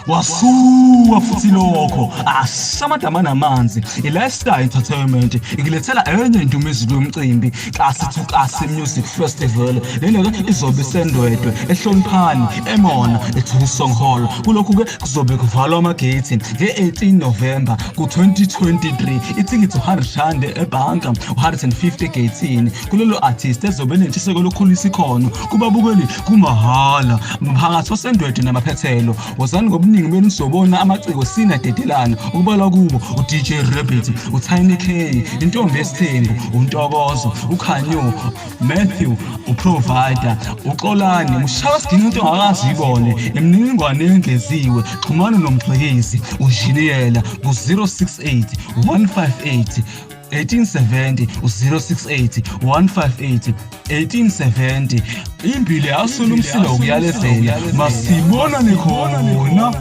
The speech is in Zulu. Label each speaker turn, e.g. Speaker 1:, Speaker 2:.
Speaker 1: Wasuka futhi lokho asamadama namanzi. I-Lifestyle Entertainment ikulethela enye indumezulu yomcimbi, Kasi to Kasi Music Festival. Lena-ke izobe iseNdwedwe, eHloniphani, eMona, eThusong Hall. Kulokhu-ke kuzobe kuvalwa amagethi nge-18 November ku-2023. Ithikithi R100 ebhanka, 150 egeyithini. Kulelo artist ezobe enentshiseko lokukhulisa ikhono kubabukeli kumahhala mphakathi waseNdwedwe namaphethelo. Wozani ngobuningi benu sizobona amaciko sinadedelana, ukubalwa kubo uDJ Rabbit, uTiny K, intombi yesithembu, uNtokozo, uKhanyo, Matthew, uProvider, uXolani, uMshawa siginci into ongakaze uyibone. Imininingwane yengeziwe, xhumana nomgxikizi unjiniyela ku-068 158 1870, u-068 158 1870. Imbili yasula umsila wokuyalezela, masibonane khona.